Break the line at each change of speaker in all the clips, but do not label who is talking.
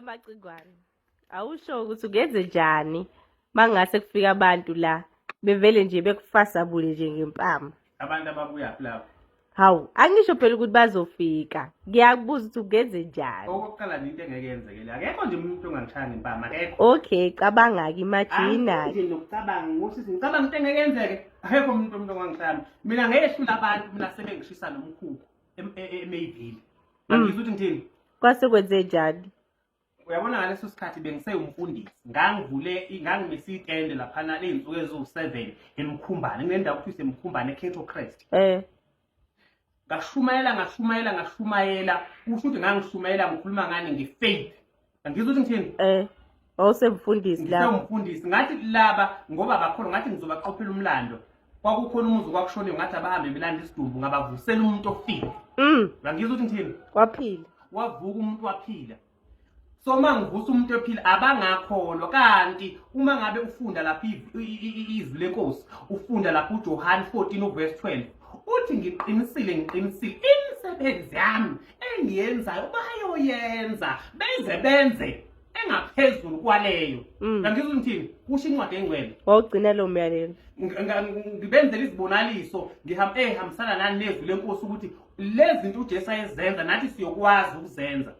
WeMacingwane, awusho ukuthi ungenze njani mangase kufika abantu la bevele nje bekufasabule nje ngempama.
Abantu ababuyaphi lapho?
Hawu, angisho phela ukuthi bazofika. Ngiyakubuza ukuthi ungenze njani.
Okokuqala nje into engeke yenzeke le. Akekho nje umuntu ongangishaya ngempama, akekho.
Okay, cabanga-ke, imagine.
Nje nokucabanga ngosisi ngicabanga into engeke yenzeke. Akekho umuntu ongangishaya. Mina ngehlula abantu mina sebengishisa nomkhukhu eMayville. Ngizwa ukuthi ngithini?
Kwase kwenze njani?
Uyabona ngaleso sikhathi bengisewumfundisi, ngangivule ngangimise itende laphana ley'nsuku eziwu-7 eMkhumbane, kunendawo kuthiwa iseMkhumbane eCato Crest. Ngashumayela ngashumayela ngashumayela, kusho ukuthi ngangishumayela ngikhuluma ngani nge-faith. Angizwa ukuthi ngithini?
Wawusemfundisi lapho.
Ngisewumfundisi, ngathi laba ngoba bakholwa ngathi ngizobaqophela umlando. Kwakukhona umuzi kwakushoniwe ngathi abahambe belanda isidumbu ngabavusela umuntu ofile. Uyangizwa ukuthi ngithini?
Waphila.
Wavuka umuntu waphila. So uma ngivusa umuntu ephila abangakholwa, kanti uma ngabe ufunda lapha izwi lenkosi, ufunda lapha uJohn 14 uverse 12, uthi ngiqinisile ngiqinisile imisebenzi yami engiyenzayo bayoyenza benze benze engaphezulu kwaleyo. Ngangizwa ngithini? Kusho incwadi engcwele.
Wawugcina lo myalelo.
Ngibenzela izibonaliso, ngihamba ehambisana nani nezwi lenkosi ukuthi lezi zinto uJesu ayezenza nathi siyokwazi ukuzenza.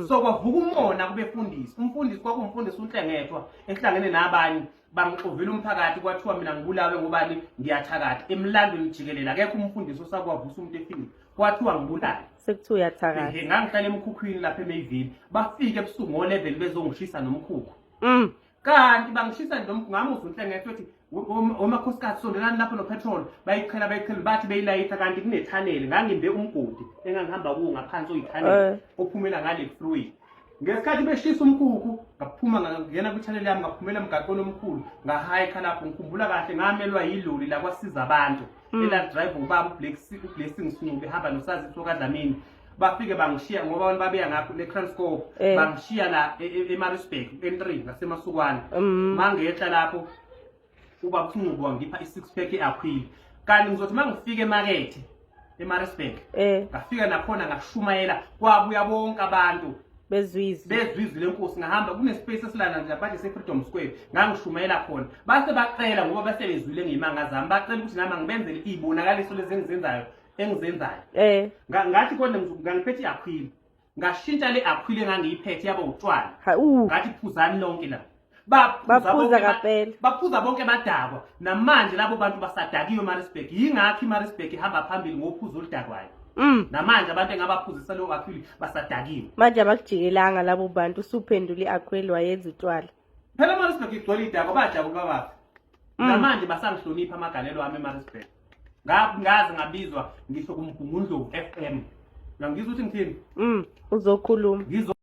So kwavuka umona kubefundisi. Umfundisi kwakuwumfundisi uNhlengethwa ehlangene nabanye, bangixovela umphakathi kwathiwa mina ngibulawe ngobani ngiyathakatha. Emlandweni jikelele akekho umfundisi osakwavusa umuntu efile. Kwathiwa ngibulale.
Sekuthiwa uyathakatha.
Ehe, ngangihlala emkhukhwini lapha eMayville. Bafike ebusuku ngo-11 bezongishisa nomkhukhu. Kanti bangishisa nje nomkhukhu, ngamuzwa uNhlengethwa ethi omakhosikazi sondelani lapho nopetrol, bayichela bayichela bathi beyilayitha kanti kunethaneli. Ngangimbe umgodi engangihamba kuwo ngaphansi oyithaneli ophumela ngale freeway. Ngesikhathi beshisa umkhukhu ngaphuma ngangena kwithaneli yami ngaphumela emgaqweni omkhulu ngahayikha lapho. Ngikhumbula kahle ngamelwa yiloli la kwasiza abantu eladrive ubaba uBlessing Snubi ehamba noSaziso kaDlamini. Bafike bangishiya ngoba abantu babeya ngapho le-Kranskop, bangishiya la eMaritzburg N3 ngaseMasukwana. Mangehla lapho ubaba uSinqubo wangipha i-6 pack e-Aquila. Kanti ngizothi mangifika emakethe eMaritzburg, ngafika nakhona ngashumayela kwabuya bonke abantu
bezwizwi
bezwizwi lenkosi. Ngahamba kunespace esilana nje lapha se-Freedom Square, ngangishumayela khona. Base bacela ngoba base bezwile ngeyimanga zami, bacela ukuthi nami ngibenzele iy'bonakaliso lezi engizenzayo engizenzayo. Ngathi kodwa ngangiphethe i-Aquila, ngashintsha le Aquila engangiyiphethe yaba utshwala. Ngathi phuzani lonke la.
Baphuza kaphela.
Baphuza bonke badakwa. Namanje labo bantu basadakiwe eMaritzburg. Yingakho iMaritzburg ihamba phambili ngophuzo oludakwayo. Namanje abantu engabaphuzisa leyo Aquila basadakiwe.
Manje abakujikelanga labo bantu, usuphendula i-Aquila wayenza utshwala.
Phela eMaritzburg igcwele idakwa, bajabula babaphi. Namanje basangihlonipha amagalelo ami eMaritzburg. Ngaze ngabizwa ngisho kuMgungundlovu FM. Uyangizwa ukuthi ngithini?
Uzokhuluma.